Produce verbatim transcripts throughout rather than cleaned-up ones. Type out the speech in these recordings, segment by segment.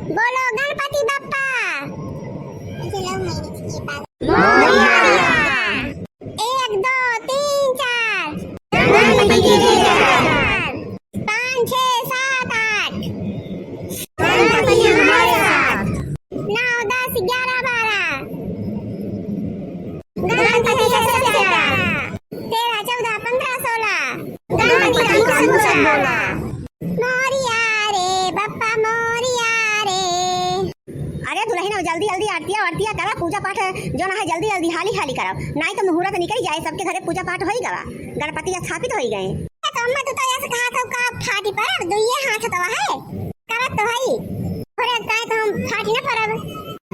बोलो गणपति बप्पा मोरया। एक, दो, तीन, चार। गणपति की जय। पाँच, छः, सात, आठ। गणपति हमारे साथ। नौ, दस, ग्यारह, बारह। गणपति है सबसे प्यारा। तेरह, चौदह, पन्द्रह, सोलह। गणपति का मुख से बोला। मोरया रे बप्पा मोरया रे। अरे दुलहिन, अब जल्दी जल्दी आरतिया वारतिया करा, पूजा पाठ जौन है जल्दी जल्दी हाली हाली करा, नाहीं तो मुहूर्त निकल जाए, सबके घरे पूजा पाठ होई गवा, गणपति स्थापित होई गए। तो अम्मा, तू तो ऐसे कहा था का फाटी पर दुइये हाथ तो है, करत तो हई। अरे काहे तो हम फाटी ना परब।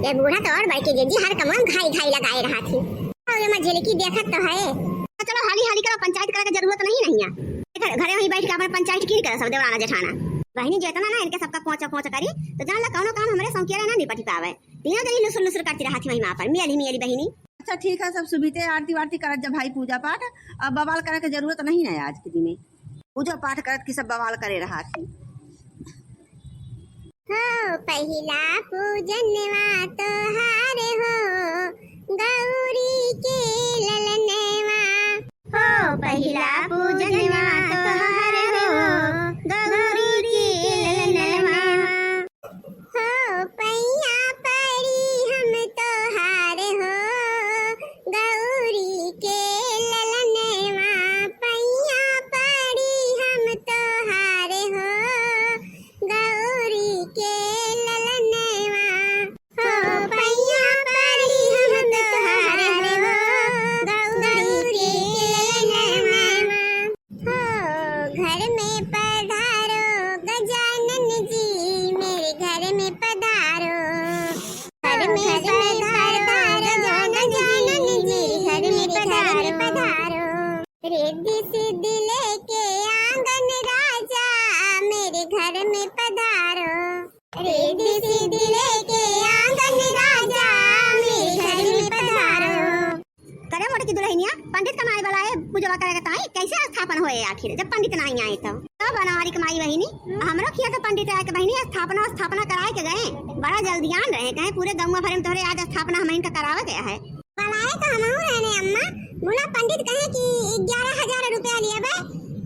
ये बूढ़ा तो और बड़की जीजी हर कमवा में घाई घाई लगाए रहा थी। और ये मझिलकी देखत तो है। चलो हाली हाली करो, पंचायत करे के जरूरत नहीं नहीं है। घर, घरे वहीं बैठ के अपन पंचायत की करे सब देवराना जेठाना। बहिनी जेतना ना इनके सबका कोचा कोचा करी तो जान ला कौनो काम हमरे सौंकिया ना निपट पावे। तीनों जनी लुसुर लुसुर करती रहत ही वहीं पर मियाली मियाली बहिनी। अच्छा ठीक है, सब सुबीते आरती वारती करत जा भाई, पूजा पाठ। अब बवाल करे के जरूरत नहीं ना आज के दिने। पूजा पाठ करत की सब बवाल करे रहत ही। हो पहिला पूजनवा तोहार हो, गौरी के ललनवा। हो पहिला पूजनवा तोहार हो, गौरी के ललनवा। हो पैया पड़ी हम तोहार हो, गौरी के ललनवा। पैया पड़ी हम तोहार हो, गौरी के ललनवा। हो पैया पड़ी हम तोहार हो, गौरी के ललनवा। हो घर में पधारो गजानन जी, मेरे घर में पधारो। घर में पधारो गजानन जी, मेरे घर में पधारो। रिद्धि सिद्धि लेके आंगन राजा, मेरे घर में पधारो। रिद्धि सिद्धि लेके आंगन राजा, मेरे घर में पधारो। करे मोटकी दुलहिनिया, पंडित कमाए वाला है, पूजवा करे के ताई कैसे स्थापन होए आखिर, जब पंडित नहीं आए तो? तब बनवारी कमाई बहिनी, हमरो खिया तो पंडित आए के बहिनी, स्थापना, स्थापना कराए के गए, बड़ा जल्दियान रहे, कहे पूरे गौवा भरे में तोहरे आज स्थापना हमहिन का करावे गया है। बनाए तो हमहू रहने अम्मा, मुला पंडित कहे कि ग्यारह हजार रुपया लियाबे,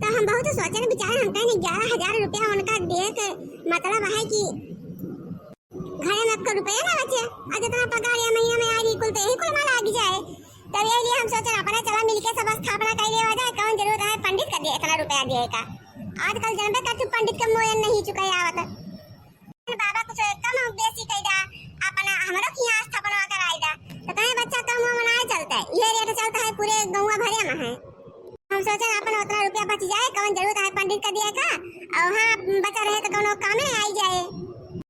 तो हम बहुत सोचन विचारन, हम कहे ग्यारह हजार रुपया उनका दे के मतलब है कि घरे में आपका रुपया ना बचे, और जितना पगार या महीना में आएगी कुल तो यही कुल में लाग जाए। तब यही लिए हम सोचन अपना चला मिलके सब स्थापना कर लेवा जाए, कौन जरूरत है पंडित का दिए इतना रुपया दिए का। आजकल जनबे करती पंडित का मोयन नहीं चुका आवत। बाबा कुछ कम बेसी कई दा, अपना हमरो खिया स्थापना कराई दा। तो कहे बच्चा कम हो मनाए चलता है, ये रेट चलता है पूरे गौवा भरे में है। हम सोचन अपन उतना रुपया बच जाए, कौन जरूरत है पंडित का दिए का, और हाँ बचा रहे तो कौनो काम में आई जाए।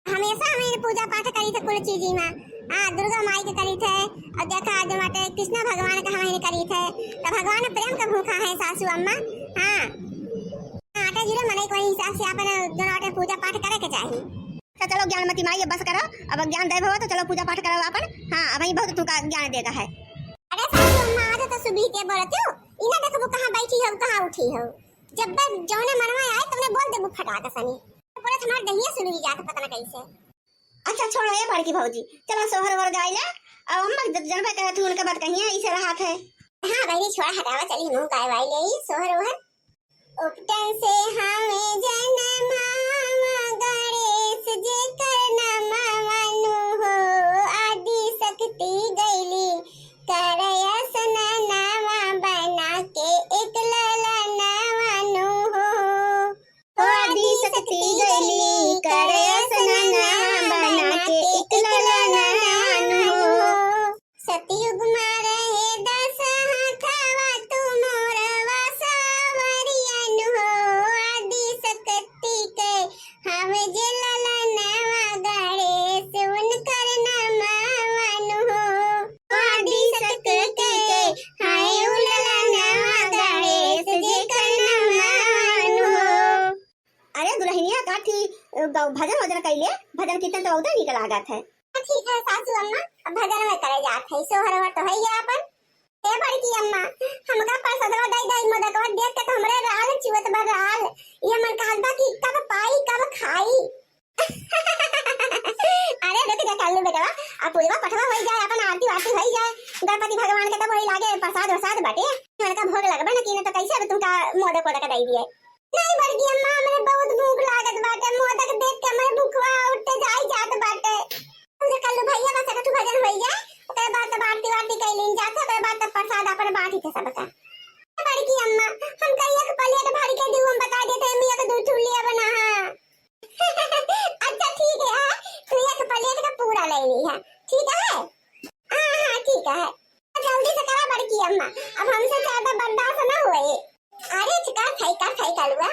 हमेशा हम पूजा पाठ करी थे कुल चीजी में, हाँ दुर्गा माई के करी थे, और देखा आज बाटे कृष्णा भगवान का हम करी थे, तो भगवान प्रेम का भूखा है सासू अम्मा। हाँ आटे जुड़े मनई को हिसाब से अपन दोनों आटे पूजा पाठ करे के चाही। तो चलो ज्ञानमती माई, अब बस करो, अब ज्ञान दे भवा, तो चलो पूजा पाठ करो अपन। हाँ, अब ही बहुत तुमका ज्ञान देगा है। अरे सासू अम्मा, आज तो सुबह के बोलत हो, इना देखबो कहाँ बैठी हो, कहाँ उठी हो। जब बे जौने मनवा आए, तुमने बोल देबू फटाक सनी। बोले तुम्हारे दहिया सुनी जात पता ना कैसे। अच्छा छोड़ो ये बड़की भौजी, चलो सोहर ओहर गाई ले। अब अम्मा ज-, जनबे करे तू उनके बात कहिए, इसे रहा थे। हाँ बहनी छोड़ा हटावा, चली मुँह गाय वाई ले सोहर ओहर। उपटन से हमें जनमावा गणेश जेकर नमवनु हो, आदि शक्ति गैली करयस ननवा बना के एक ललनवनु हो। हो आदि शक्ति गैली करयस ननवा बना के एक ललनवनु हो। सतयुग मा रहे दस हाथवा तू मोरवा सावरियन हो, आदि शक्ति के हवे जे ललनवा गणेश उनकर नमवन हो, आदि शक्ति के हवे उ ललनवा गणेश जेकर नमवन हो। अरे दुलहिनिया काठी, अ, गौ-, भजन वजन कैले, भजन कीर्तन तो बहुते नीक लागत है। ठीक है सासू अम्मा, अब भजन में करे जात है, सोहर ओहर तो है ही अपन। ए बड़की अम्मा, हमका परसदवा दई दई मोदकवा देख के तो हमरे राल चुअत बा राल। ये मन कहत बा कि कब पाई, कब खाई। अब पूजवा पठवा होई जाए, अपन आरती वारती होई जाए गणपति भगवान के, तब वही लागे प्रसाद वरसाद बाटे। उनका भोग लगबे न की, न तो कैसे अब तुमका मोदक वोदक दे दिए। नहीं बड़की अम्मा, हमरे बहुत भूख लागत बाटे, मोदक देख के हमरे भूखवा उठे जाई जात बाटे। तुमसे कल्लू भैया बस एक ठो भजन होई जाए, ओकरे बाद तब आरती वारती कई लीन जात, ओकरे बाद तब प्रसाद अपन बांटी थे सबका। बड़की अम्मा, हमका एक प्लेट भर के दियो, हम बता देते हैं, हम एक दो ठो ले बना है। अच्छा ठीक है, तू एक प्लेट का पूरा ले ली है, ठीक है? हाँ, हाँ, ठीक है। जल्दी से करा बड़की अम्मा, अब हमसे ज्यादा बर्दाश्त ना होए। अरे, कर खाई, कर खाई, कलुआ।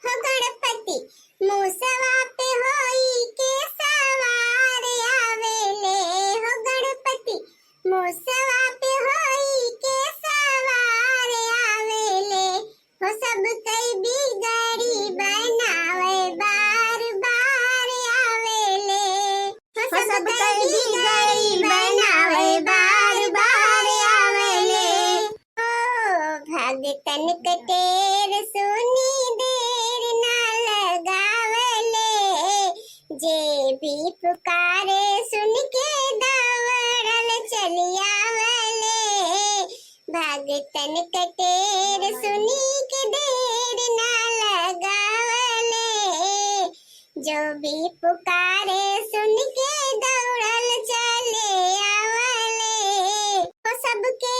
हो गणपति, मूसवा पे होई के सवार आवेले, हो गणपति, मूसवा पे होई के सवार आवेले, हो सब कई बिगड़ी बनावे बार बार आवेले। हो सब कई बिगड़ी बनावे बार बार आवेले। ओ भगतन के टेर सुनी देर ना लगावले, जे भी पुकारे सुन के दौड़ल चली आवले। भगतन के टेर सुनी के देर ना लगावले, जो भी पुकारे सुन के दौड़ल चले आवले। ओ सबके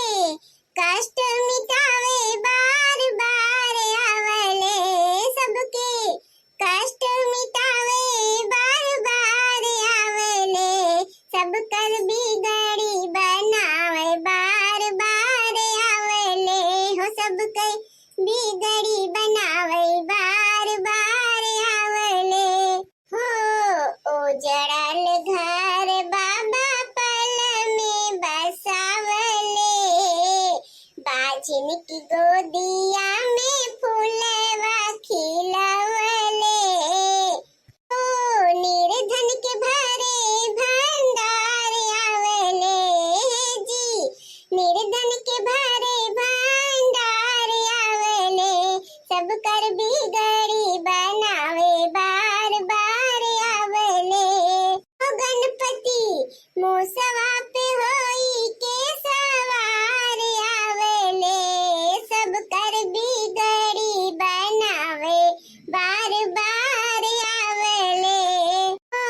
कष्ट मिटावे बार बार आवले, सबके कष्ट मिटावे बार बार आवले, सब कर बिगड़ी बनावे बार बार आवले, हो सब कर बिगड़ी बनावे बार बार आवले। हो उजड़ल घर बाबा पल में बसावले, बाझिन की गोदिया में फूलवा खिलवले। ओ निर्धन के भरे भंडार आवले जी, निर्धन के भरे भंडार आवले, सब कर बिगड़ी बनावे बार बार आवले। ओ गणपति मूसवा पे होई के सवार आवले, सब कर बिगड़ी बनावे बार बार आवले। ओ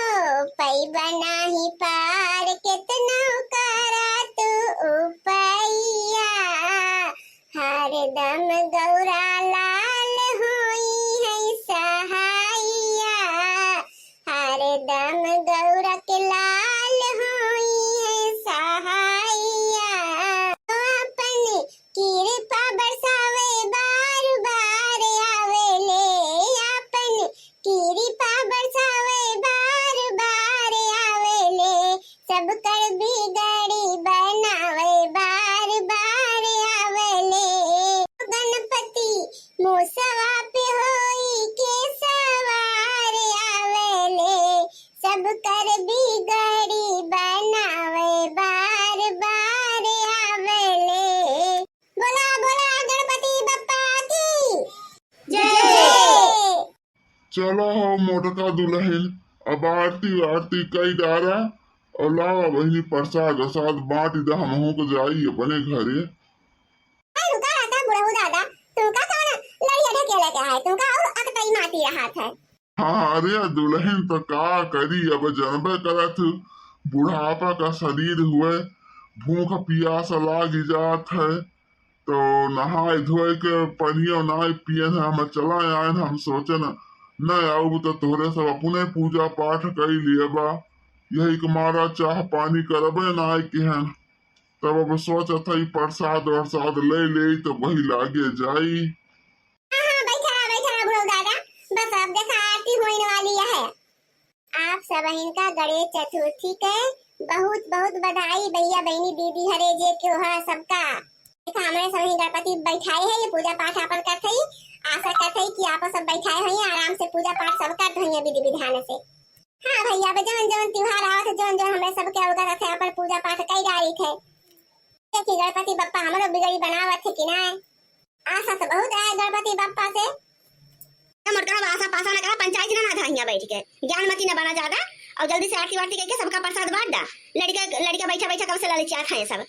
पैबा नाही पार केतनो करा तू उपैया, हरदम गौरा लाल होई है सहाइया, हरदम गौरा के लाल होई है सहाइया। अपन कृपा बरसावे बार बार आवेले, अपन कृपा बरसावे बार बार आवेले, सब कर बिगड़ी बनावे बार बार आवेले। गणपति मूसवा पे होई के सवार आवेले, सब कर बिगड़ी बनावे बार बार आवेले। बोला बोला गणपति बप्पा की जय। जय। चलो हो मोटका दुलहिन, अब आरती वारती कई डारा और लावा बहिनी प्रसाद वसाद बांट दा, हमहू को जाई अपने घरे। ए, रुका रहता बुढ़ऊ दादा, तुमका कौन लड़िया ढकेले के है, तुमका और अकतई माती रहत है। हाँ, अरे दुलहिन तो का करी, अब जनबे करत हू, बुढ़ापा का शरीर हुए, भूख पियास लाग जात है, तो नहाए धोए के पनियो नाय पियन है। हम चला आयन, हम सोचन न आउब तो तोहरे सब अपने पूजा पाठ कई लिए बा, यही के मारा चाह पानी करबे नाय किहन। तब अब सोचत है प्रसाद वरसाद ले ले तो वही लागे जाई। हाँ, हाँ, बैठा रहा, बैठा रहा बुढ़ऊ दादा, बस अब देखा आरती होने वाली है। आप सबहिन का गणेश चतुर्थी के बहुत बहुत बधाई भैया बहिनी दीदी हरे जे क्यों है सबका। देखा हमरे सबहिन गणपति बैठाए है, ये पूजा पाठ आपन करत हई, आशा करत हई कि आप सब बैठाए हई आराम से पूजा पाठ सब करत हई विधि विधान से। हाँ भैया, अब जवन जवन त्योहार आवत है, जवन जवन हमरे सबके अवगत है, अपन पूजा पाठ कई डारी थे। देखी गणपति बप्पा हमरो बिगड़ी बनावत है कि ना। आशा तो बहुत है गणपति बप्पा से। ए मोटका, हम आशा पासा ना करा, पंचायत ना, ना था हियां बैठ के। ज्ञान मती ना बना ज्यादा। और जल्दी से आरती वारती करके सबका प्रसाद बांट दा। लड़का लड़का बैठा बैठा कब से ललचिया खाए सब।